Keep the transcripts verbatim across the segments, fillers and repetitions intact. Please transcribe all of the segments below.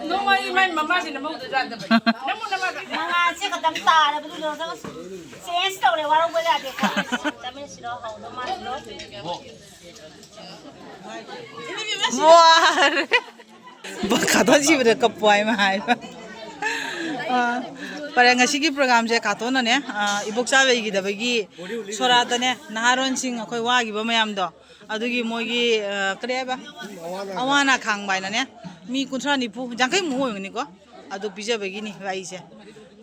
ꯅꯣꯡꯃꯒꯤ ꯃꯥꯏ ꯃꯃꯥꯁꯤꯅ ꯃꯧꯗ ꯌꯥꯗꯕ꯫ ꯅꯪꯕꯨ ꯅꯃꯥꯗ ꯃꯉꯥꯁꯦ ꯈꯛꯇꯪ ꯇꯥꯔꯕꯗꯨꯗ ꯆꯦꯟꯖ ꯇꯧꯔꯦ, ꯋꯥꯔꯧꯕ ꯌꯥꯗꯦꯀꯣ꯫ ꯆꯥꯃꯤꯟꯅꯁꯤꯔꯣ? ꯍꯥꯎꯗꯧ ꯃꯥꯜꯂꯤꯗꯣ꯫ ꯋꯥꯔꯦ꯫ ꯈꯥꯇꯣꯟ ꯁꯤꯕꯗ ꯀꯞꯄꯨ ꯍꯥꯏꯃ ꯍꯥꯏꯕ꯫ ꯑ, ꯐꯔꯦ, ꯉꯁꯤꯒꯤ ꯄ꯭ꯔꯣꯒꯥꯝꯁꯦ ꯈꯥꯇꯣꯟꯅꯅꯦ, ꯑ, ꯏꯕꯣꯛꯆꯥ ꯂꯩꯈꯤꯗꯕꯒꯤ ꯁꯣꯔꯥꯠꯇꯅꯦ, ꯅꯍꯥꯔꯣꯟꯁꯤꯡ ꯑꯩꯈꯣꯏ ꯋꯥꯈꯤꯕ ꯃꯌꯥꯝꯗꯣ, ꯑꯗꯨꯒꯤ ꯃꯣꯏꯒꯤ, ꯑ, ꯀꯔꯤ ꯍꯥꯏꯕ, ꯑꯋꯥ ꯑꯅꯥ ꯈꯥꯡꯕ ꯍꯥꯏꯅꯅꯦ, ꯃꯤ ꯀꯨꯟꯊ꯭ꯔꯥ ꯅꯤꯐꯨ, ꯌꯥꯡꯈꯩꯃꯨꯛ ꯑꯣꯏꯒꯅꯤꯀꯣ, ꯑꯗꯨ ꯄꯤꯖꯕꯒꯤꯅꯤ ꯂꯥꯛꯏꯁꯦ꯫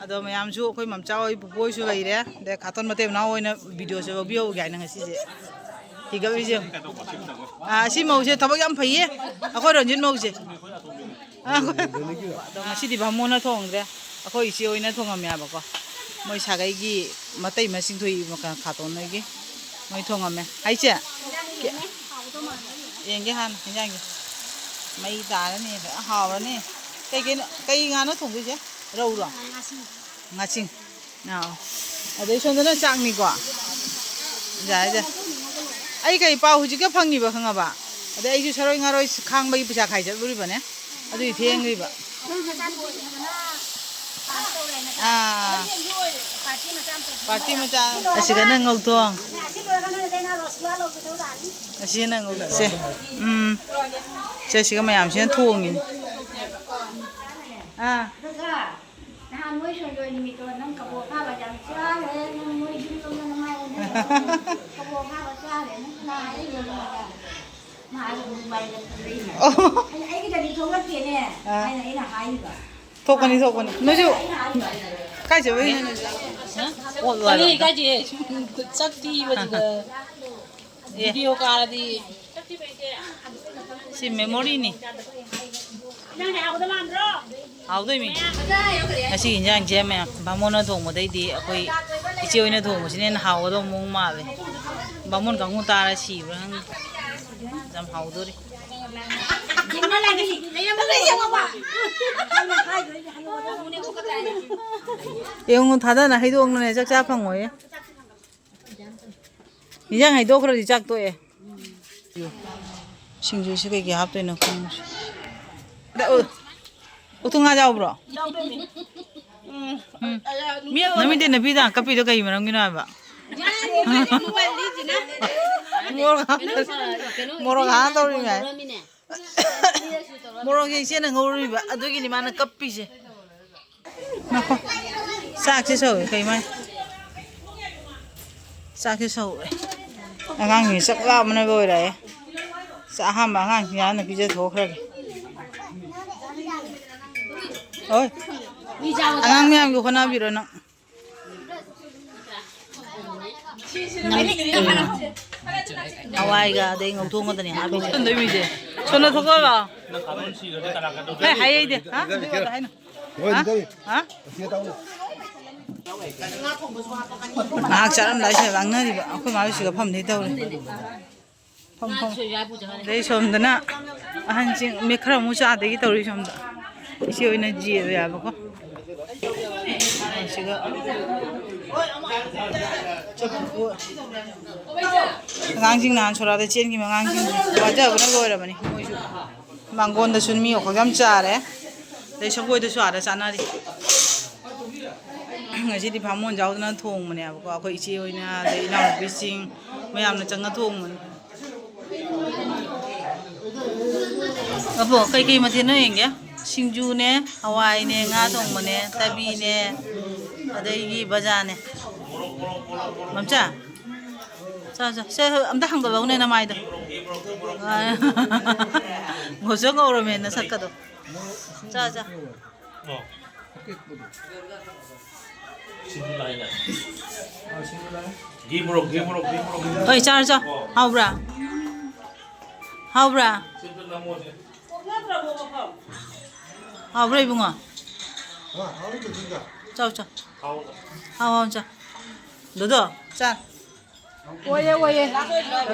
ꯑꯗꯣ ꯃꯌꯥꯝꯁꯨ, ꯑꯩꯈꯣꯏ ꯃꯝꯆꯥ ꯍꯣꯏ, ꯄꯨꯄꯨ ꯍꯣꯏꯁꯨ ꯂꯩꯔꯦ, ꯑꯗꯩ ꯈꯥꯇꯣꯟ ꯃꯇꯩ ꯃꯅꯥꯎ ꯑꯣꯏꯅ ꯚꯤꯗꯤꯑꯣꯁꯦ ꯂꯧꯕꯤꯍꯧꯒꯦ ꯍꯥꯏꯅ ꯉꯁꯤꯁꯦ ꯍꯤꯒꯠꯂꯤꯁꯦ꯫ ꯑꯥ, ꯑꯁꯤ ꯃꯧꯁꯦ ꯊꯕꯛ ꯌꯥꯝ ꯐꯩꯌꯦ, ꯑꯩꯈꯣꯏ ꯔꯟꯖꯤꯠ ꯃꯧꯁꯦ꯫ ꯑꯥ, ꯑꯩꯈꯣꯏ, ꯑꯗꯣ ꯉꯁꯤꯗꯤ ꯚꯥꯃꯣꯟꯅ ꯊꯣꯡꯗ꯭ꯔꯦ, ꯑꯩꯈꯣꯏ ꯏꯆꯦ ꯍꯣꯏꯅ ꯊꯣꯡꯉꯝꯃꯦꯕꯀꯣ꯫ ꯃꯣꯏ ꯁꯥꯒꯩꯒꯤ ꯃꯇꯩ ꯃꯁꯤꯡ ꯊꯣꯛꯏ, ꯈꯥꯇꯣꯟ ꯅꯣꯏꯒꯤ꯫ ꯃꯣꯏ ꯊꯣꯡꯉꯝꯃꯦ ꯍꯥꯏꯁꯦ꯫ ꯌꯦꯡꯒꯦ ꯍꯥꯟꯅ ꯍꯤꯟꯖꯥꯡꯁꯦ꯫ ꯃꯩ ꯇꯥꯔꯅꯤ, ꯐꯖꯅ ꯍꯥꯎꯔꯅꯤ꯫ ꯀꯩ ꯀꯩꯅꯣ, ꯀꯩ ꯉꯥꯅꯣ ꯊꯣꯡꯗꯣꯏꯁꯦ? ꯔꯧꯔꯣ? ꯉꯥꯁꯤꯡ꯫ ꯑꯥ꯫ ꯑꯗꯩ ꯁꯣꯝꯗꯅ ꯆꯥꯛꯅꯤꯀꯣ꯫ ꯌꯥꯏ, ꯌꯥꯏ꯫ ꯑꯩ ꯀꯩ ꯄꯥꯎ ꯍꯧꯖꯤꯛꯀ ꯐꯪꯉꯤꯕ ꯈꯪꯉꯕ? ꯑꯗꯩ ꯑꯩꯁꯨ ꯁꯔꯣꯏ ꯉꯥꯔꯣꯏ ꯈꯥꯡꯕꯒꯤ ꯄꯩꯁꯥ ꯈꯥꯏ ꯆꯠꯂꯨꯔꯤꯕꯅꯦ꯫ ꯑꯗꯨꯏ ꯊꯦꯡꯈ꯭ꯔꯤꯕ꯫ ꯑꯥ꯫ ꯄꯥꯔꯇꯤ ꯃꯆꯥ꯫ ꯑꯁꯤꯒꯅ ꯉꯧꯊꯣꯡ꯫ ꯑꯁꯤꯅ ꯉꯧꯊꯣꯡ꯫ ꯁꯦ꯫ ꯎꯝ꯫ ꯁꯦ, ꯁꯤꯒ ꯃꯌꯥꯝꯁꯤꯅ ꯊꯣꯡꯉꯤꯅꯤ꯫ ꯑꯥ꯫ ꯅꯍꯥꯟ ꯃꯣꯏ ꯁꯣꯏꯗꯣꯏ ꯅꯨꯃꯤꯠꯇꯣ ꯅꯪ ꯀꯕꯣꯛ ꯑꯈꯥꯕ ꯌꯥꯝ ꯆꯥꯈ꯭ꯔꯦ, ꯅꯪ ꯃꯣꯏ ꯌꯨꯝ ꯂꯣꯝꯗ ꯅꯃꯥꯏ ꯑꯣꯟꯊꯣꯛꯑꯦ꯫ ꯀꯕꯣꯛ ꯑꯈꯥꯕ ꯆꯥꯈ꯭ꯔꯦ, ꯅꯪ ꯀꯅꯥ ꯍꯥꯏꯔꯤꯅꯣ ꯅꯉꯣꯟꯗ? ꯃꯥ ꯍꯥꯏꯕ ꯃꯣꯕꯥꯏꯜꯗ ꯊꯝꯕꯩꯅꯦ꯫ ꯑꯣ꯫ ꯑꯩꯅ, "ꯑꯩꯒꯤꯗꯗꯤ ꯊꯣꯛꯂꯛꯇꯦꯅꯦ" ꯑꯥ꯫ ꯍꯥꯏꯅ ꯑꯩꯅ ꯍꯥꯏꯔꯤꯕ꯫ ꯊꯣꯛꯀꯅꯤ, ꯊꯣꯛꯀꯅꯤ꯫ ꯅꯣꯏꯁꯨ ꯑꯩꯅ ꯍꯥꯏꯔꯤꯕ꯫ ꯀꯥꯏ ꯆꯠꯂꯨꯏꯅꯣ ꯅꯣꯏꯁꯨ? ꯍꯥ? ꯀꯔꯤ ꯀꯥꯏꯗꯦ? ꯆꯥꯛ ꯊꯤꯕꯁꯤꯗ꯫ ꯑꯦ꯫ ꯚꯤꯗꯤꯑꯣ ꯀꯥꯔꯗꯤ꯫ ꯁꯤ ꯃꯦꯃꯣꯔꯤꯅꯤ꯫ ꯍꯥꯎꯗꯣꯏꯃꯤ꯫ ꯉꯁꯤꯒꯤ ꯏꯟꯖꯥꯡꯁꯦ ꯃꯌꯥꯝ ꯕꯥꯃꯣꯟꯅ ꯊꯣꯡꯕꯗꯩꯗꯤ ꯑꯩꯈꯣꯏ ꯏꯆꯦ ꯍꯣꯏꯅ ꯊꯣꯡꯕꯁꯤꯅ ꯍꯦꯟꯅ ꯍꯥꯎꯒꯗꯧꯕ ꯃꯑꯣꯡ ꯃꯥꯜꯂꯦ꯫ ꯕꯥꯃꯣꯟ ꯀꯥꯡꯕꯨ ꯇꯥꯔ ꯁꯤꯕ꯭ꯔꯥ ꯈꯪꯗꯦ꯫ ꯌꯥꯝ ꯍꯥꯎꯗꯣꯔꯤ꯫ ꯌꯦꯡꯉꯨ, ꯊꯥꯗꯅ ꯍꯩꯗꯣꯛꯅꯅꯦ ꯆꯥꯛ ꯆꯥ ꯐꯪꯉꯣꯏꯌꯦ꯫ ꯏꯟꯖꯥꯡ ꯍꯩꯗꯣꯛꯈ꯭ꯔꯗꯤ ꯆꯥꯛ ꯇꯣꯛꯑꯦ꯫ ꯁꯤꯡꯖꯨꯁꯤ ꯀꯩꯀꯩ ꯍꯥꯞꯇꯣꯏꯅꯣ ꯈꯪꯗ꯭ꯔꯦ꯫ ꯎꯇꯨꯡ ꯉꯥ ꯌꯥꯎꯕ꯭ꯔꯣ? ꯎꯝ꯫ ꯅꯃꯤꯠꯇꯤ ꯅꯨꯄꯤꯗ ꯀꯞꯄꯤꯗꯣ ꯀꯩ ꯃꯔꯝꯒꯤꯅꯣ ꯍꯥꯏꯕ? ꯃꯣꯔꯣꯛ ꯍꯥꯞꯇ-, ꯃꯣꯔꯣꯛ ꯍꯥꯞꯇꯧꯔꯤꯕꯅꯦ꯫ ꯃꯣꯔꯣꯛꯁꯦ ꯏꯆꯦꯅ ꯉꯧꯔꯨꯔꯤꯕ, ꯑꯗꯨꯒꯤꯅꯤ ꯃꯥꯅ ꯀꯞꯄꯤꯁꯦ꯫ ꯉꯥꯏꯈꯣ꯫ ꯆꯥꯛꯁꯦ ꯁꯧꯋꯦ, ꯀꯩ ꯃꯥꯏ? ꯆꯥꯛꯁꯦ ꯁꯧꯋꯦ꯫ ꯑꯉꯥꯡꯁꯤꯡꯁꯦ ꯆꯥꯛ ꯂꯥꯝꯕꯅ ꯂꯣꯏꯔꯦ꯫ ꯆꯥꯛ ꯑꯍꯥꯟꯕ ꯑꯉꯥꯡꯁꯤꯡ ꯍꯥꯟꯅ ꯄꯤꯖꯊꯣꯛꯈ꯭ꯔꯒꯦ꯫ ꯍꯣꯏ꯫ ꯑꯉꯥꯡ ꯃꯌꯥꯝꯒꯤ ꯍꯣꯠꯅꯕꯤꯔꯣ ꯅꯪ꯫ ꯍꯋꯥꯏꯒ ꯑꯗꯩ ꯉꯧꯊꯣꯛꯑꯒꯗꯅꯤ ꯍꯥꯞꯄꯤꯁꯦ꯫ ꯆꯟꯗꯣꯏ ꯃꯤꯁꯦ꯫ ꯁꯣꯝꯗ ꯊꯣꯛꯑꯣ ꯂꯥꯎ꯫ ꯍꯦ, ꯍꯥꯏ ꯍꯩꯗꯦ꯫ ꯍꯥ? ꯍꯣꯏ, ꯍꯥꯏꯅꯣ꯫ ꯍꯣꯏ, ꯍꯥ? ꯇꯧꯏ꯫ ꯍꯥ? ꯑꯁꯤꯗ ꯇꯧꯅꯨ꯫ ꯉꯥꯏꯍꯥꯛ ꯆꯥꯔꯝꯗꯥꯏꯁꯤꯗ ꯂꯥꯡꯅꯔꯤꯕ ꯑꯩꯈꯣꯏ ꯃꯥ ꯍꯣꯏꯁꯤꯒ ꯐꯝꯗꯩ ꯇꯧꯔꯤ꯫ ꯐꯝ, ꯐꯝ꯫ ꯑꯗꯩ ꯁꯣꯝꯗꯅ ꯑꯍꯟꯁꯤꯡ ꯃꯤ ꯈꯔ ꯑꯃꯨꯛ ꯆꯥꯗꯒꯤ ꯇꯧꯔꯤ ꯁꯣꯝꯗ꯫ ꯏꯆꯦ ꯑꯣꯏꯅ ꯖꯦꯜ ꯌꯥꯕꯀꯣ꯫ ꯑꯁꯤꯒ ꯑꯉꯥꯡꯁꯤꯡ ꯅꯍꯥꯟ ꯁꯣꯔꯥꯗ ꯆꯦꯟꯈꯤꯕ ꯑꯉꯥꯡꯁꯤꯡꯁꯦ ꯋꯥꯖꯕꯅ ꯂꯣꯏꯔꯕꯅꯤ ꯃꯣꯏꯁꯨ꯫ ꯃꯥꯡꯒꯣꯟꯗꯁꯨ ꯃꯤ ꯑꯩꯈꯣꯏ ꯌꯥꯝ ꯆꯥꯔꯦ꯫ ꯑꯗꯩ ꯁꯪꯒꯣꯏꯗꯁꯨ ꯑꯥꯗ ꯆꯥꯅꯔꯤ꯫ ꯉꯁꯤꯗꯤ ꯕꯥꯃꯣꯟ ꯌꯥꯎꯗꯅ ꯊꯣꯡꯕꯅꯦꯕꯀꯣ꯫ ꯑꯩꯈꯣꯏ ꯏꯆꯦ ꯍꯣꯏꯅ, ꯑꯗꯩ ꯏꯅꯥꯎꯅꯨꯄꯤꯁꯤꯡ ꯃꯌꯥꯝꯅ ꯆꯪꯉ ꯊꯣꯡꯕꯅꯤ꯫ ꯑꯕꯣ, ꯀꯩꯀꯩ ꯃꯊꯦꯜꯅꯣ ꯌꯦꯡꯒꯦ? ꯁꯤꯡꯖꯨꯅꯦ, ꯍꯋꯥꯏꯅꯦ, ꯉꯥ ꯊꯣꯡꯕꯅꯦ, ꯊꯕꯤꯅꯦ, ꯑꯗꯩꯒꯤ ꯕꯖꯥꯔꯅꯦ꯫ ꯃꯝꯆꯥ, ꯆꯥ, ꯆꯥ꯫ ꯁꯦ, ꯑꯝꯇ ꯍꯥꯡꯗꯣꯛꯂꯛꯎꯅꯦ ꯅꯃꯥꯏꯗꯣ꯫ ꯉꯧꯁꯣꯛ ꯉꯧꯔꯝꯃꯦ ꯅꯁꯛꯀꯗꯣ꯫ ꯆꯥ, ꯆꯥ꯫ ꯁꯤꯗꯤ ꯂꯥꯏꯅ꯫ ꯘꯤ ꯃꯣꯔꯣꯛ, ꯘꯤ ꯃꯣꯔꯣꯛ, ꯘꯤ ꯃꯣꯔꯣꯛ, ꯘꯤ ꯃꯣꯔꯣꯛ꯫ ꯍꯣꯏ, ꯆꯥꯔꯣ, ꯆꯥꯔꯣ꯫ ꯍꯥꯎꯕ꯭ꯔꯥ? ꯍꯥꯎꯕ꯭ꯔꯥ? ꯁꯤꯗ ꯅꯝꯃꯣꯁꯦ꯫ ꯍꯥꯎꯕ꯭ꯔꯥ, ꯏꯕꯨꯡꯉꯣ? ꯆꯥꯎ, ꯆꯥꯎ꯫ ꯍꯥꯎ, ꯍꯥꯎ, ꯆꯥꯎ꯫ ꯗꯣꯗꯣ, ꯆꯥ꯫ ꯑꯣꯏꯌꯦ, ꯑꯣꯏꯌꯦ꯫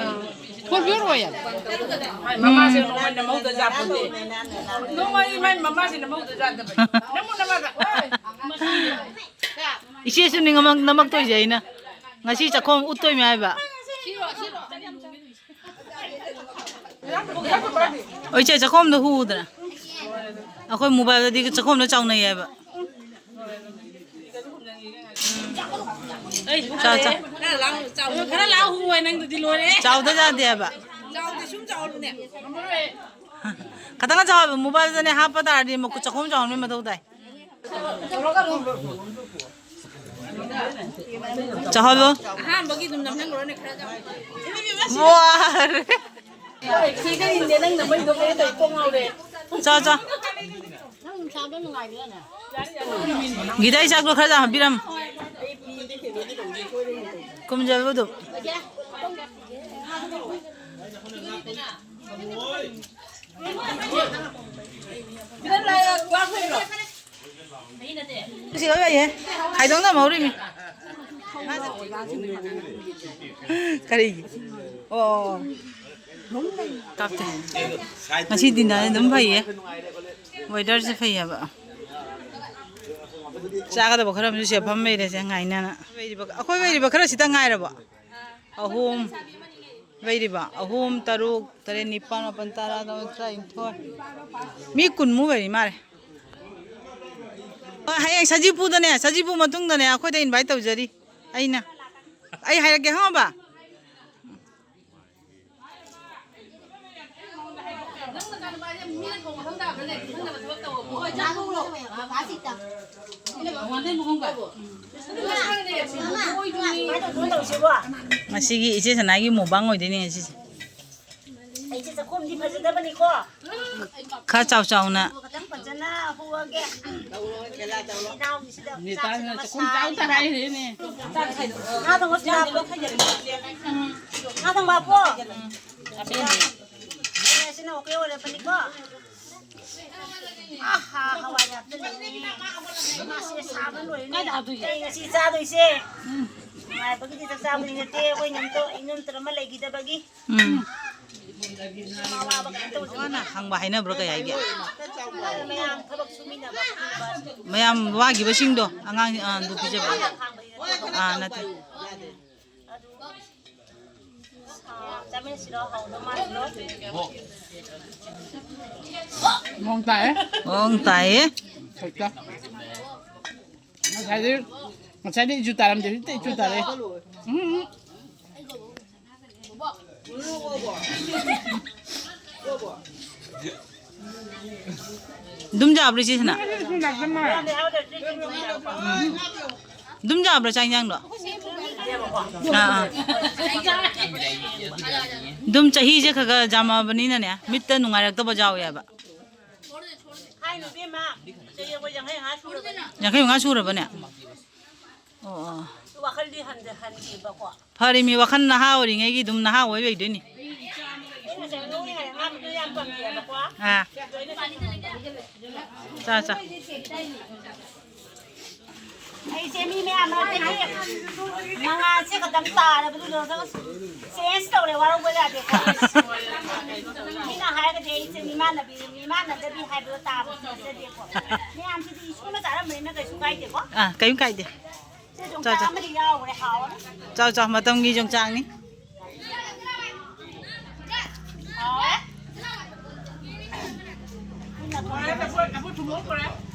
ꯐꯣꯔ ꯄꯤꯌꯣꯔ ꯑꯣꯏꯌꯦ꯫ ꯃꯥꯏ ꯃꯃꯥꯁꯦ ꯅꯣꯡꯃꯩ ꯅꯃꯧꯗ ꯌꯥꯄꯣꯟꯇꯦ꯫ ꯅꯣꯡꯃꯩ ꯃꯥꯏ ꯃꯃꯥꯁꯦ ꯅꯃꯧꯗ ꯌꯥꯗꯕꯅꯤ꯫ ꯅꯃꯧ ꯅꯃꯥꯗ꯫ ꯏꯆꯦꯁꯨ ꯅꯤꯡꯉꯝꯃꯛ-, ꯅꯝꯃꯛꯇꯣꯏꯁꯦ ꯑꯩꯅ꯫ ꯉꯁꯤ ꯆꯥꯛꯈꯣꯝ ꯎꯠꯇꯣꯏꯅꯦ ꯍꯥꯏꯕ꯫ ꯑꯣ, ꯏꯆꯦ, ꯆꯥꯛꯈꯣꯝꯗꯣ ꯍꯨꯗꯅ꯫ ꯑꯩꯈꯣꯏ ꯃꯣꯕꯥꯏꯜꯗꯗꯤ ꯆꯥꯛꯈꯣꯝꯗ ꯆꯥꯎꯅꯩ ꯍꯥꯏꯕ꯫ ꯆꯥ, ꯆꯥ꯫ ꯈꯔ ꯂꯥꯎ, ꯆꯥꯎ꯫ ꯈꯔ ꯂꯥꯎ, ꯍꯨ ꯍꯥꯏ ꯅꯪꯗꯨꯗꯤ ꯂꯣꯏꯔꯦ꯫ ꯆꯥꯎꯗ ꯌꯥꯗꯦ ꯍꯥꯏꯕ꯫ ꯆꯥꯎꯗꯦ, ꯁꯨꯝ ꯆꯥꯎꯍꯜꯂꯨꯅꯦ꯫ ꯈꯇꯪ ꯆꯥꯎ ꯍꯥꯏꯕ, ꯃꯣꯕꯥꯏꯜꯗꯅꯦ ꯍꯥꯞꯄ ꯇꯥꯔꯗꯤ ꯃꯈꯨꯠ ꯆꯥꯛꯈꯣꯝ ꯆꯥꯎꯍꯟꯕꯩ ꯃꯊꯧ ꯇꯥꯏ꯫ ꯆꯥꯍꯜꯂꯣ꯫ ꯑꯍꯥꯟꯕꯒꯤ ꯑꯗꯨꯝ ꯅꯝꯍꯟꯈ꯭ꯔꯣꯅꯦ ꯈꯔ ꯆꯥꯎ꯫ ꯋꯥꯔꯦ꯫ ꯆꯥ, ꯆꯥ꯫ ꯒꯤꯗꯥꯏ ꯆꯥꯛꯇꯣ ꯈꯔ ꯆꯥ ꯍꯥꯞꯄꯤꯔꯝꯃꯣ꯫ ꯀꯨꯝꯖꯕꯗꯣ꯫ ꯁꯤ ꯂꯣꯏ ꯂꯩꯌꯦ꯫ ꯈꯥꯏꯗꯣꯛꯅ ꯃꯧꯔꯤꯃꯤ꯫ ꯀꯔꯤꯒꯤ? ꯑꯣ꯫ ꯀꯥꯞꯇꯦ꯫ ꯉꯁꯤ ꯗꯤꯟꯗꯥꯅꯤ ꯑꯗꯨꯝ ꯐꯩꯌꯦ꯫ ꯋꯦꯗꯔꯁꯦ ꯐꯩ ꯍꯥꯏꯕ꯫ ꯆꯥꯒꯗꯕ ꯈꯔ ꯑꯃꯁꯨ ꯁꯤꯗ ꯐꯝ ꯂꯩꯔꯦꯁꯦ ꯉꯥꯏꯅꯅ꯫ ꯑꯩꯈꯣꯏ ꯂꯩꯔꯤꯕ ꯈꯔ ꯁꯤꯗ ꯉꯥꯏꯔꯕꯣ? ꯑꯍꯨꯝ꯫ ꯂꯩꯔꯤꯕ ꯑꯍꯨꯝ, ꯇꯔꯨꯛ, ꯇꯔꯦꯠ, ꯅꯤꯄꯥꯜ, ꯃꯥꯄꯜ, ꯇꯔꯥ, ꯇꯔꯥꯃꯥꯊꯣꯏ, ꯇꯔꯥꯅꯤꯊꯣꯏ꯫ ꯃꯤ ꯀꯨꯟꯃꯨꯛ ꯂꯩꯔꯤ ꯃꯥꯜꯂꯦ꯫ ꯍꯣꯏ, ꯍꯌꯦꯡ ꯁꯖꯤꯄꯨꯗꯅꯦ, ꯁꯖꯤꯄꯨ ꯃꯇꯨꯡꯗꯅꯦ ꯑꯩꯈꯣꯏꯗ invite ꯇꯧꯖꯔꯤ꯫ ꯑꯩꯅ, ꯑꯩ ꯍꯥꯏꯔꯛꯀꯦ, ꯈꯪꯉꯕ? ꯉꯁꯤꯒꯤ ꯏꯆꯦ ꯁꯅꯥꯒꯤ ꯃꯨꯛꯕꯥꯡ ꯑꯣꯏꯗꯣꯏꯅꯦ ꯉꯁꯤꯁꯦ꯫ ꯑꯩꯁꯦ ꯆꯥꯛꯈꯣꯝꯗꯤ ꯐꯖꯗꯕꯅꯤꯀꯣ꯫ ꯈꯔ ꯆꯥꯎ ꯆꯥꯎꯅ꯫ ꯈꯤꯇꯪ ꯐꯖꯅ ꯍꯨꯛꯑꯒꯦ꯫ ꯏꯅꯥꯎꯒꯤꯁꯤꯗ ꯅꯤꯇꯥꯅ ꯆꯥꯛꯁꯤꯅ ꯆꯥꯛꯈꯨꯝ ꯆꯥꯎ ꯇ ꯍꯥꯏꯔꯦꯅꯦ꯫ ꯉꯥ ꯊꯣꯡꯕ ꯁꯤꯗ ꯍꯥꯞꯄꯣ꯫ ꯉꯥ ꯊꯣꯡꯕ ꯍꯥꯞꯄꯣ꯫ ꯑꯦ, ꯁꯤꯅ OK ꯑꯣꯏꯔꯕꯅꯤꯀꯣ꯫ ꯑꯍꯥ, ꯍꯋꯥꯏ ꯍꯥꯞꯆꯤꯜꯂꯤꯅꯦ꯫ ꯃꯥꯁꯦ ꯁꯥꯕ ꯂꯣꯏꯔꯦꯅꯦ꯫ ꯑꯩ ꯉꯁꯤ ꯆꯥꯗꯣꯏꯁꯦ꯫ ꯅꯨꯡꯉꯥꯏꯕꯒꯤꯗꯤ ꯆꯥꯛ ꯆꯥꯕꯗꯤ ꯅꯠꯇꯦ, ꯑꯩꯈꯣꯏ ꯏꯅꯝꯇꯣ, ꯏꯅꯝꯇ ꯑꯃ ꯂꯩꯈꯤꯗꯕꯒꯤ꯫ ꯎꯝ꯫ ꯃꯥ ꯋꯥꯕ ꯀꯩꯅꯣ ꯇꯧꯗꯦ꯫ ꯋꯥꯅ ꯍꯪꯕ ꯍꯥꯏꯅꯕ꯭ꯔꯣ ꯀꯩ ꯍꯥꯏꯒꯦ? ꯃꯌꯥꯝ ꯊꯕꯛ ꯁꯨꯃꯤꯟꯅꯕ ꯈꯣꯠꯃꯤꯟꯅꯕ꯫ ꯃꯌꯥꯝ ꯋꯥꯈꯤꯕꯁꯤꯡꯗꯣ ꯑꯉꯥꯡ, ꯑ, ꯑꯗꯨ ꯄꯤꯖꯕ꯫ ꯑꯥ, ꯅꯠꯇꯦ꯫ ꯑꯗꯨ ꯁꯥ-, ꯆꯥꯃꯤꯟꯅꯁꯤꯔꯣ? ꯍꯥꯎꯗꯧ ꯃꯥꯜꯂꯤꯀꯣ? ꯃꯑꯣꯡ ꯇꯥꯏꯌꯦ꯫ ꯃꯑꯣꯡ ꯇꯥꯏꯌꯦ꯫ ꯍꯩꯇ꯫ ꯉꯁꯥꯏꯗꯤ, ꯉꯁꯥꯏꯗꯤ ꯏꯆꯨ ꯇꯥꯔꯝꯗꯦ, ꯍꯧꯖꯤꯛꯇꯤ ꯏꯆꯨ ꯇꯥꯔꯛꯑꯦ꯫ ꯎꯝ, ꯎꯝ꯫ ꯑꯗꯨꯝ ꯌꯥꯕ꯭ꯔꯣ ꯏꯆꯦꯁꯤꯅ? ꯎꯝ꯫ ꯑꯗꯨꯝ ꯌꯥꯕ꯭ꯔꯣ ꯆꯥꯛ ꯏꯟꯖꯥꯡꯗꯣ? ꯑꯥ, ꯑꯥ꯫ ꯑꯗꯨꯝ ꯆꯍꯤꯁꯦ ꯈꯔ ꯈꯔ ꯌꯥꯝꯃꯛꯑꯕꯅꯤꯅꯅꯦ, ꯃꯤꯠꯇ ꯅꯨꯡꯉꯥꯏꯔꯛꯇꯕ ꯌꯥꯎꯋꯦꯕ꯫ ꯊꯥꯏꯅ ꯏꯕꯦꯝꯃ, ꯆꯍꯤ ꯑꯩꯈꯣꯏ ꯌꯥꯡꯈꯩ ꯃꯉꯥ ꯁꯨꯔꯕꯅꯦ꯫ ꯌꯥꯡꯈꯩ ꯃꯉꯥ ꯁꯨꯔꯕꯅꯦ? ꯑꯣ, ꯑꯣ꯫ ꯋꯥꯈꯜꯗꯤ ꯍꯟꯗ-, ꯍꯟꯈꯤꯕꯀꯣ꯫ ꯐꯔꯦꯃꯤ, ꯋꯥꯈꯜ ꯅꯍꯥ ꯑꯣꯏꯔꯤꯉꯩꯒꯤ ꯑꯗꯨꯝ ꯅꯍꯥ ꯑꯣꯏ ꯂꯩꯗꯣꯏꯅꯤ꯫ ꯑꯩꯅ ꯉꯁꯥꯏ ꯂꯧꯔꯤꯉꯩ ꯑꯉꯥꯡꯗꯣ ꯌꯥꯝ ꯄꯥꯝꯖꯩꯑꯕꯀꯣ꯫ ꯑꯥ꯫ ꯑꯗꯣ ꯑꯩꯅ ꯆꯥ, ꯆꯥ꯫ ꯑꯩꯁꯦ ꯃꯤ ꯃꯌꯥꯝ ꯃꯔꯛꯇꯒꯤ ꯃꯉꯥꯁꯦ ꯈꯛꯇꯪ ꯇꯥꯔꯕꯗꯨꯗ ꯆꯦꯟꯖ ꯇꯧꯔꯦ, ꯋꯥꯔꯧꯕ ꯌꯥꯗꯦꯀꯣ꯫ ꯃꯤꯅ ꯍꯥꯏꯔꯒꯗꯤ ꯑꯩꯁꯦ ꯃꯤꯃꯥꯟꯅꯕꯤ, ꯃꯤꯃꯥꯟꯅꯗꯕꯤ ꯍꯥꯏꯕꯗꯣ ꯇꯥꯕꯁꯨ ꯅꯠꯆꯗꯦꯀꯣ꯫ ꯃꯌꯥꯝꯁꯤꯗꯤ ꯏꯁꯣꯔꯅ ꯆꯥꯔꯝꯕꯅꯤꯅ ꯀꯩꯁꯨ ꯀꯥꯏꯗꯦꯀꯣ꯫ ꯑꯥ, ꯀꯩꯝ ꯀꯥꯏꯗꯦ꯫ ꯁꯦ, ꯆꯥ, ꯌꯣꯡꯆꯥꯛ ꯆꯥ꯫ ꯑꯃꯗꯤ ꯌꯥꯎꯈ꯭ꯔꯦ, ꯍꯥꯎꯔꯦ꯫ ꯆꯥꯎ, ꯆꯥꯎ, ꯃꯇꯝꯒꯤ ꯌꯣꯡꯆꯥꯛꯅꯤ꯫ ꯍꯥꯎꯔꯦ꯫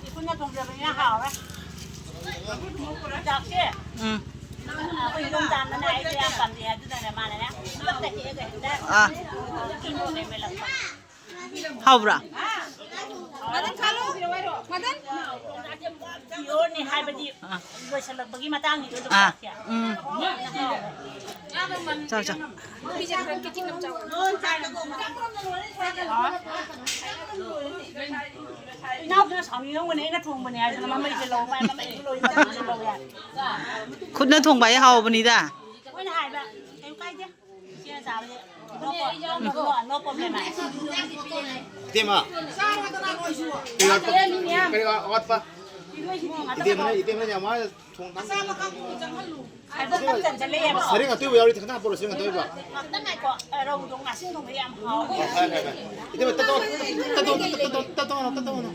ꯏꯄꯨꯅ ꯊꯣꯡꯖꯕꯅꯤꯅ ꯍꯥꯎꯔꯦ꯫ ꯌꯣꯡꯆꯥꯛꯁꯦ꯫ ꯎꯝ꯫ ꯑꯩꯈꯣꯏ ꯏꯗꯣꯝꯆꯥ ꯑꯃꯅ ꯑꯩꯁꯦ ꯌꯥꯝ ꯄꯥꯝꯖꯩ ꯍꯥꯏꯗꯨꯗꯅꯦ ꯃꯥꯅꯅꯦ ꯄꯨꯂꯞꯇ ꯍꯦꯛꯑꯒ ꯍꯦꯛꯇ ꯑꯥ꯫ ꯀꯤꯂꯣ ꯂꯩꯃꯦꯜꯂꯛꯄ꯫ ꯍꯥꯎꯕ꯭ꯔꯥ? ꯃꯗꯟ ꯈꯥꯂꯣ꯫ ꯃꯗꯟ꯫ ꯄꯤꯌꯣꯔꯅꯤ ꯍꯥꯏꯕꯗꯤ ꯑꯥ꯫ ꯂꯣꯏꯁꯤꯜꯂꯛꯄꯒꯤ ꯃꯇꯥꯡꯒꯤꯗꯣ ꯑꯥ꯫ ꯌꯣꯡꯆꯥꯛꯁꯦ꯫ ꯎꯝ꯫ ꯆꯥꯎ, ꯆꯥꯎ꯫ ꯏꯅꯥꯎꯗꯨꯅ ꯁꯥꯎꯅꯤꯡꯉꯝꯒꯅꯤ, ꯑꯩꯅ ꯊꯣꯡꯕꯅꯦ ꯍꯥꯏꯗꯅ ꯃꯃꯩꯁꯦ ꯂꯧ, ꯃꯃꯩꯁꯦ ꯂꯧ, ꯃꯃꯩꯁꯦ ꯂꯧ ꯌꯥꯏ꯫ ꯈꯨꯠꯅ ꯊꯣꯡꯕ ꯍꯥꯏ ꯍꯥꯎꯕꯅꯤꯗ꯫ ꯃꯣꯏꯅ ꯍꯥꯏꯕ ꯀꯩꯝ ꯀꯥꯏꯗꯦ꯫ ꯏꯆꯦꯅ ꯆꯥꯕꯁꯦ no pro-, no, no, no problem ꯍꯥꯏ꯫ ꯏꯇꯩꯃ꯫ ꯀꯔꯤ ꯋꯥꯠꯄ? ꯀꯔꯤ ꯋꯥꯠꯄ? ꯏꯇꯩꯃꯅ, ꯏꯇꯩꯃꯅ ꯌꯥꯝ ꯋꯥꯅ ꯊꯣꯡ ꯊꯥꯛ-, ꯍꯥꯏꯕ ꯃꯇꯝꯗ ꯂꯩꯌꯦꯕ꯫ ꯁꯔꯦꯡ ꯑꯇꯣꯏꯕ ꯌꯥꯎꯔꯤ, ꯈꯤꯇꯪ ꯍꯥꯞꯄꯣꯔꯣ, ꯁꯔꯦꯡ ꯑꯇꯣꯏꯕ꯫ ꯉꯥꯛꯇꯪ ꯉꯥꯏꯀꯣ꯫ ꯑ, ꯔꯧꯗꯣ ꯉꯥꯁꯤꯟ ꯊꯣꯡꯕ ꯌꯥꯝ ꯍꯥꯎꯋꯦ꯫ ꯑꯣ, ꯐꯔꯦ, ꯐꯔꯦ, ꯐꯔꯦ꯫ ꯏꯇꯩꯃ, ꯇꯠꯇꯧ-, ꯇꯠꯇꯧ-, ꯇꯠꯇꯧ-, ꯇꯠꯇꯧꯅꯨ, ꯇꯠꯇꯧꯅꯨ꯫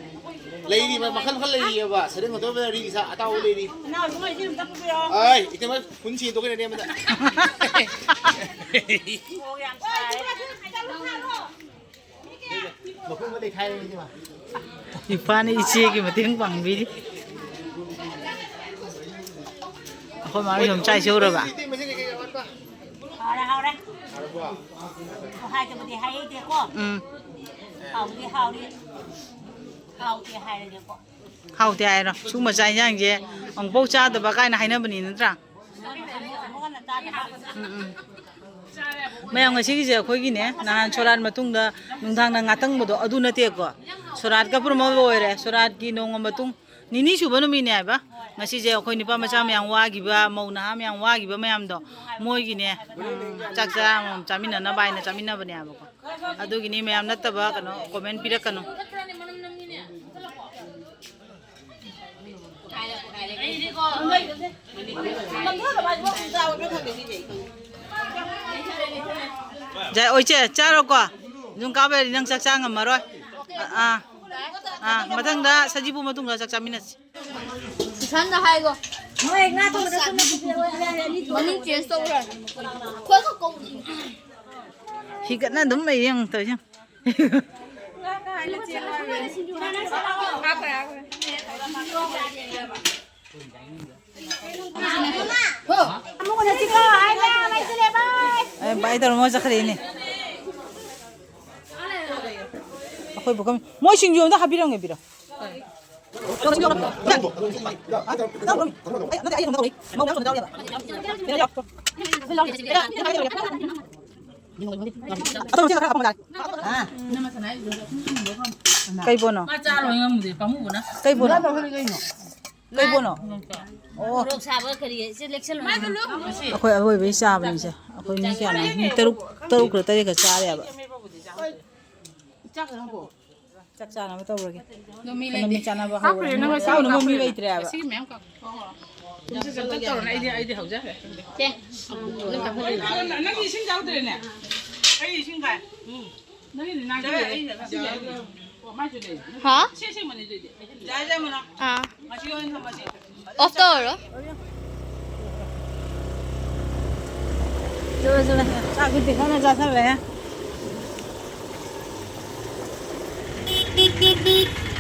ꯂꯩꯔꯤꯕ ꯃꯈꯜ ꯃꯈꯜ ꯂꯩꯔꯤꯑꯕ꯫ ꯁꯔꯦꯡ ꯑꯇꯣꯏꯕ ꯂꯩꯔꯤ, ꯏꯆꯥ ꯑꯇꯥꯎꯕ ꯂꯩꯔꯤ꯫ ꯏꯅꯥꯎ, ꯏꯕꯨꯡꯉꯣ, ꯏꯆꯦ ꯑꯝꯇ ꯄꯨꯕꯤꯔꯛꯑꯣ꯫ ꯑꯩ, ꯏꯇꯩꯃ, ꯈꯨꯟ ꯁꯦꯡꯗꯣꯛꯈꯤꯔꯅꯤ ꯑꯃꯗ꯫ ꯃꯣꯔꯣꯛ ꯌꯥꯝ ꯏꯄꯥꯅ ꯏꯆꯦꯒꯤ ꯃꯇꯦꯡ ꯄꯥꯡꯕꯤꯔꯤ꯫ ꯑꯩꯈꯣꯏ ꯃꯥ ꯌꯣꯝꯆꯥꯏ ꯆꯧꯔꯕ? ꯍꯥꯎꯔꯦ, ꯍꯥꯎꯔꯦ꯫ ꯍꯥꯏꯗꯕꯗꯤ ꯍꯥꯏꯍꯩꯗꯦꯀꯣ꯫ ꯎꯝ꯫ ꯍꯥꯎꯗꯤ ꯍꯥꯎꯔꯤ꯫ ꯍꯥꯎꯇꯦ ꯍꯥꯏꯔꯒꯦꯀꯣ꯫ ꯍꯥꯎꯇꯦ ꯍꯥꯏꯔꯣ꯫ ꯁꯤꯒꯨꯝꯕ ꯆꯥꯛ ꯏꯟꯁꯥꯡꯁꯦ ꯑꯃꯨꯛꯐꯥꯎ ꯆꯥꯗꯕ ꯀꯥꯏꯅ ꯍꯥꯏꯅꯕꯅꯤ ꯅꯠꯇ꯭ꯔꯥ? ꯎꯝ, ꯎꯝ꯫ ꯃꯌꯥꯝ, ꯉꯁꯤꯒꯤꯁꯦ ꯑꯩꯈꯣꯏꯒꯤꯅꯦ, ꯅꯍꯥꯟ ꯁꯣꯔꯥꯠ ꯃꯇꯨꯡꯗ ꯅꯨꯡꯗꯥꯡꯗ ꯉꯥꯇꯪꯕꯗꯣ ꯑꯗꯨ ꯅꯠꯇꯦꯀꯣ꯫ ꯁꯣꯔꯥꯠꯀ ꯄꯨꯔꯝꯃ ꯂꯣꯏꯔꯦ꯫ ꯁꯣꯔꯥꯠꯀꯤ ꯅꯣꯡꯃ ꯃꯇꯨꯡ ꯅꯤꯅꯤ ꯁꯨꯕ ꯅꯨꯃꯤꯠꯅꯦ ꯍꯥꯏꯕ꯫ ꯉꯁꯤꯁꯦ ꯑꯩꯈꯣꯏ ꯅꯨꯄꯥ ꯃꯆꯥ ꯃꯌꯥꯝ ꯋꯥꯈꯤꯕ, ꯃꯧ ꯅꯍꯥ ꯃꯌꯥꯝ ꯋꯥꯈꯤꯕ ꯃꯌꯥꯝꯗꯣ, ꯃꯣꯏꯒꯤꯅꯦ, ꯎꯝ, ꯆꯥꯛ ꯆꯔꯥ ꯑꯃꯃꯝ ꯆꯥꯃꯤꯟꯅꯅꯕ ꯍꯥꯏꯅ ꯆꯥꯃꯤꯟꯅꯕꯅꯦ ꯍꯥꯏꯕꯀꯣ꯫ ꯑꯗꯨꯒꯤꯅꯤ ꯃꯌꯥꯝ, ꯅꯠꯇꯕ ꯀꯩꯅꯣ comment ꯄꯤꯔꯛꯀꯅꯨ꯫ ꯖꯥꯏ, ꯑꯣꯏꯆꯦ, ꯆꯥꯔꯣꯀꯣ꯫ ꯌꯨꯝ ꯀꯥꯕ ꯌꯥꯔꯗꯤ ꯅꯪ ꯆꯥꯛ ꯆꯥ ꯉꯝꯃꯔꯣꯏ꯫ ꯑꯥ, ꯑꯥ, ꯃꯊꯪꯗ ꯁꯖꯤꯕꯨ ꯃꯇꯨꯡꯗ ꯆꯥꯛ ꯆꯥꯃꯤꯟꯅꯁꯤ꯫ ꯁꯨꯁꯥꯟꯗ ꯍꯥꯏꯒꯣ꯫ ꯃꯣꯏ ꯉꯥ ꯊꯣꯡꯕꯗ ꯃꯃꯤꯡ change ꯇꯧꯈ꯭ꯔꯦ꯫ ꯈꯣꯏ ꯈꯛ ꯀꯧꯗ꯭ꯔꯤ꯫ ꯍꯤꯒꯠꯅ ꯑꯗꯨꯝ ꯂꯩ ꯌꯦꯡꯉꯨ ꯇꯧꯔꯤꯁꯦ꯫ ꯑꯦ, ꯕꯥꯏ ꯇꯧꯔ ꯃꯣꯏ ꯆꯠꯈ꯭ꯔꯦꯅꯦ꯫ ꯑꯩꯈꯣꯏ ꯄꯨꯈꯝ-, ꯃꯣꯏ ꯁꯤꯡꯖꯨ ꯑꯝꯇ ꯍꯥꯞꯄꯤꯔꯝꯒꯦ, ꯄꯤꯔꯣ꯫ ꯀꯩ ꯄꯣꯠꯅꯣ? ꯃꯥ ꯆꯥꯔꯣꯏ ꯉꯝꯗꯦ, ꯄꯥꯝꯃꯨꯕꯅ꯫ ꯀꯩ ꯄꯣꯠꯅꯣ? ꯀꯩ ꯄꯣꯠꯅꯣ? ꯑꯣ꯫ ꯃꯣꯔꯣꯛ ꯁꯥꯕ ꯀꯔꯤ, ꯁꯤ ꯂꯦꯛꯁꯜꯂꯣ꯫ ꯑꯩꯈꯣꯏ ꯑꯔꯣꯏꯕꯩ ꯆꯥꯕꯅꯤꯁꯦ꯫ ꯑꯩꯈꯣꯏ ꯃꯤ ꯀꯌꯥꯅꯣ? ꯃꯤ ꯇꯔꯨꯛ, ꯇꯔꯨꯛꯔ ꯇꯔꯦꯠꯀ ꯆꯥꯔꯦꯕ꯫ ꯆꯥꯛ ꯆꯥꯅꯕ ꯇꯧꯔꯒꯦ꯫ ꯑꯗꯣ ꯃꯤ ꯀꯩꯅꯣ, ꯂꯩꯇꯦ꯫ ꯃꯤ ꯆꯥꯅꯕ ꯍꯧꯔꯦ꯫ ꯍꯥꯞꯈ꯭ꯔꯦ, ꯅꯪ ꯉꯁꯥꯏ ꯆꯥꯎꯅꯕ ꯃꯤ ꯍꯥꯞꯈ꯭ꯔꯦ꯫ ꯂꯩꯇ꯭ꯔꯦꯕ꯫ ꯉꯁꯤꯒꯤ ꯃꯌꯥꯝ ꯀꯛ-, ꯁꯤ ꯁꯠ ꯁꯠ ꯇꯧꯔꯣꯅꯦ, ꯑꯩꯗꯤ, ꯑꯩꯗꯤ ꯍꯧꯖꯈ꯭ꯔꯦ꯫ ꯆꯦ, ꯅꯪ ꯀꯛꯊꯠꯂꯤꯅꯦ꯫ ꯅꯪꯒꯤ ꯏꯁꯤꯡ ꯌꯥꯎꯗ꯭ꯔꯦꯅꯦ? ꯑꯩ ꯏꯁꯤꯡ ꯈꯥꯏ꯫ ꯎꯝ꯫ ꯅꯪꯒꯤꯗꯤ ꯅꯪꯒꯤ ꯂꯩ꯫ ꯑꯣ, ꯃꯥꯏꯁꯨ ꯂꯩ꯫ ꯍꯥ? ꯁꯤ ꯑꯁꯦꯡꯕꯅꯤ ꯑꯗꯨꯗꯤ꯫ ꯌꯥꯔꯦ, ꯌꯥꯔꯦ, ꯃꯅꯥ꯫ ꯑꯥ꯫ ꯉꯁꯤ ꯑꯣꯏꯅ ꯊꯝꯃꯁꯤ꯫ Off ꯇꯧꯔꯣ꯫ ꯆꯠꯂꯣ, ꯆꯠꯂꯣ꯫ ꯆꯥꯛꯇꯤ ꯐꯖꯅ ꯆꯥꯊꯔꯦ꯫ ꯄꯤꯛ ꯄꯤꯛ